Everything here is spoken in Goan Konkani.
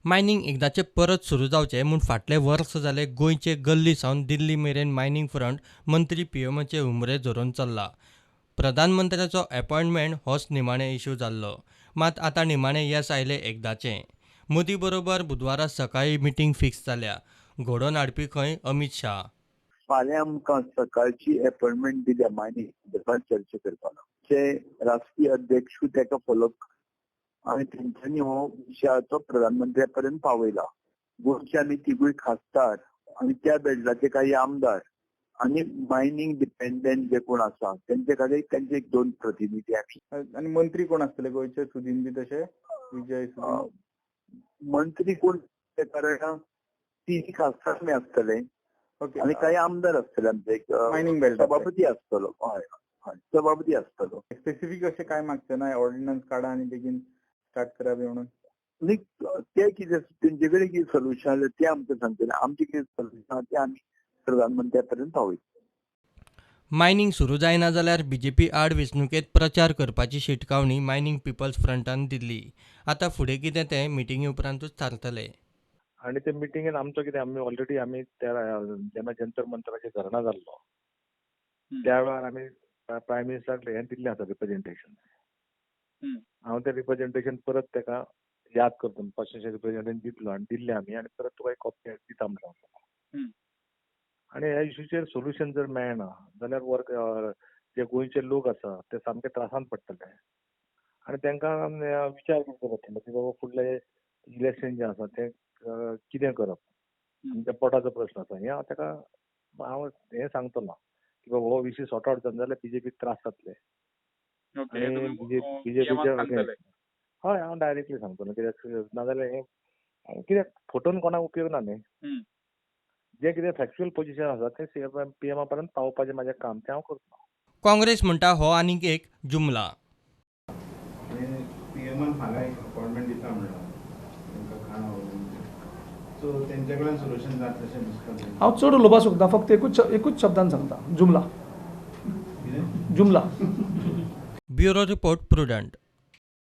मायनींग एकदाचें परत सुरू जावचें म्हूण फाटलें वर्स जालें गोंयचे गल्ली सावन दिल्ली मेरेन मायनींग फ्रंट मंत्री पीएमाचे हुमरे झरोवन चल्ला. प्रधानमंत्र्याचो अपॉयंटमेंट होच निमाणें इश्यू जाल्लो. मात आतां निमाणें येस आयलें एकदाचें. मोदी बरोबर बुधवारा सकाळीं मिटींग फिक्स जाल्या. घडोवन हाडपी खंय अमीत शाह. फाल्यां आमकां सकाळची अपॉयंटमेंट दिल्या मायनींग संदर्भात चर्चा करपाक. ते राष्ट्रीय अध्यक्षूय ताका फॉलो आनी तेंच्यांनी हो विशयाचो प्रधानमंत्र्या पर्यंत पावयला. गोंयचे आमी तिगूय खासदार आनी त्या बेल्टाचे काही आमदार आनी मायनींग डिपेंडंट जे कोण आसा तेंचे खातीर तेंचे एक दोन प्रतिनिधी आमी. आनी मंत्री कोण आसतले गोंयचे? सुदीन बी तशे विजय सुदीन? मंत्री कोण, कारण तीन खासदार आमी आसतले आनी काही आमदार आसतले आमचे, एक मायनींग बेल्ट सभापती आसतलो. हय हय, सभापती आसतलो. स्पेसिफीक अशें काय मागचे ना, ऑर्डिनन्स काडा आनी बेगीन स्टार्ट करा बी म्हणून? न्ही, ते कितें तेंचे कडेन कितें सोल्युशन आसलें तें आमकां सांगतले. आमचें कितें सोल्युशन आसा तें आमी प्रधानमंत्र्या पर्यंत पावयतले. मायनींग सुरू जायना जाल्यार बीजेपी आड वेंचणुकेंत प्रचार करपाची शिटकावणी मायनींग पिपल्स फ्रंटान दिल्ली. आतां फुडें कितें तें मिटिंगे उपरांतूच थारतलें. आनी ते मिटिंगेन आमचो कितें, आमी ऑलरेडी आमी त्या जेन्ना जंतर मंतराचेर धरणां जाल्लो त्या वेळार आमी प्रायम मिनिस्टराक हें दिल्लें आसा रिप्रेजेंटेशन. हांव तें रिप्रेजेंटेशन परत ताका याद करता, पांचशें रिप्रेजेंटेशन दितलो आनी दिल्लें आमी, आनी परत तुका एक कॉपी दिता म्हणटा. आनी ह्या इश्यूचेर सोल्युशन जर मेळना जाल्यार वर्क जे गोंयचे लोक आसा ते सामके त्रासान पडटले आनी तांकां विचार करचो पडटलो की बाबा फुडलें इलेक्शन जें आसा तें कितें करप, आमच्या पोटाचो प्रश्न आसा. हें हांव ताका हांव हें सांगतलो की बाबा हो विशय सॉर्ट आवट जायना जाल्यार बीजेपीक त्रास जातले. आनी बीजेपीच्या हय हांव डायरेक्टली सांगतलो, कित्याक नाजाल्यार हें कित्याक फटोवन कोणाक उपयोग ना न्ही. जें कितें फॅक्च्युअल पोझिशन आसा तें पीएमा पर्यंत पावोवपाचें म्हाजें काम, तें हांव करतलो. काँग्रेस म्हणटा हो आनीक एक जुमला. पीएमान फाल्यां एक अपॉयंटमेंट दिता म्हणलां तांकां खाणा, सो तेंचे कडेन सोल्युशन जातलें दिसता. हांव चड उलोवपाक सोदना, फक्त एकूच शब्दान सांगता, जुमला जुमला. Bureau report, Prudent.